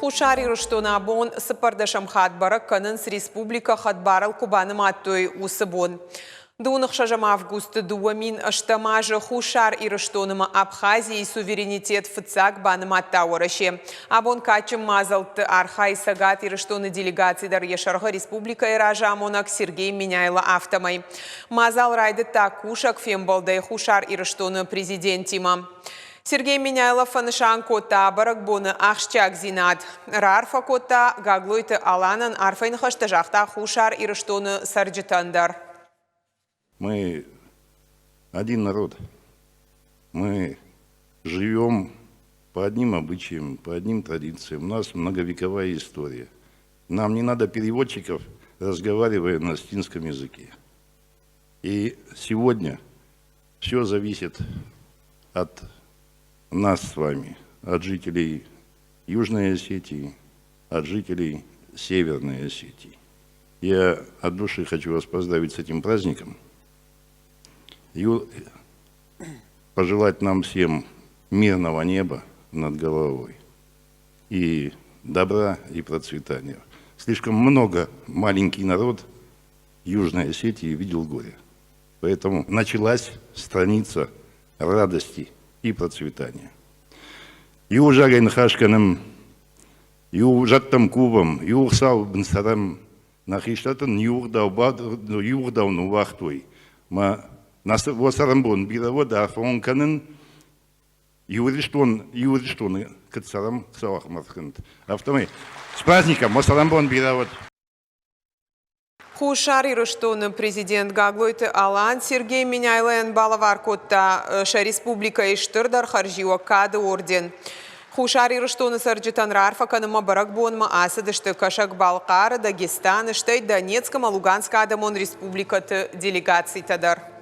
Хуссар Ирыстоны абон цыппӕрдӕсӕм хатт бӕрӕг кӕнынц республикӕ хӕдбарыл куы банымадтой, уыцы бон. Дыууын ӕхсӕзӕм августы 2008 азы Хуссар Ирыстоны ӕмӕ Абхазийы суверенитет фыццаг банымадта Уӕрӕсе. Абон кадджын мадзӕлтты архайы Цӕгат Ирыстоны делегаци дӕр йӕ сӕргъы республикӕйы разамонӕг Сергей Меняйло афтӕмӕй. Мадзал райдыдта кусӕг фембӕлдӕй Хуссар Ирыстоны президентимӕ. Сергей Меняйло фӕнысан кодта бӕрӕгбоны ахсджиагдзинад. Раарфӕ кодта Гаглойты Аланӕн, арфӕйы ныхӕстӕ загъта Хуссар Ирыстоны цӕрджытӕн дӕр. Мы один народ. Мы живем по одним обычаям, по одним традициям. У нас многовековая история. Нам не надо переводчиков, разговаривая на осетинском языке. И сегодня все зависит от нас с вами, от жителей Южной Осетии, от жителей Северной Осетии. Я от души хочу вас поздравить с этим праздником и пожелать нам всем мирного неба над головой и добра и процветания. Слишком много маленький народ Южной Осетии видел горе. Поэтому началась страница радости и процветания. Иу ӕвзагӕй ныхас кӕнӕм, иу зӕдтӕм кувӕм, иу Хуыцауы бын цӕрӕм, нӕ хистӕртӕн иу ӕгъдау ныууагътой. Мӕ уӕ цӕрӕнбон бирӕ уӕд, арфӕ кӕнын, Ирыстон, Ирыстоны куыд цӕрӕм, Хуыцау ахӕм Афтӕмӕй с праздником, уӕ цӕрӕнбон бирӕ уӕд! Хуссар Ирыстоны президент Гаглойты Алан Сергей Меняйлойӕн балӕвар кодта сӕ республикӕйы стырдӕр хӕрзиуӕг Кады орден. Хуссар Ирыстоны цӕрджытӕн раарфӕ кӕнынмӕ бӕрӕгбонмӕ ацыдысты Кӕсӕг-Балхъары, Дагестаны, стӕй Донецк ӕмӕ Луганскы адӕмон республикӕты делегацитӕ дӕр.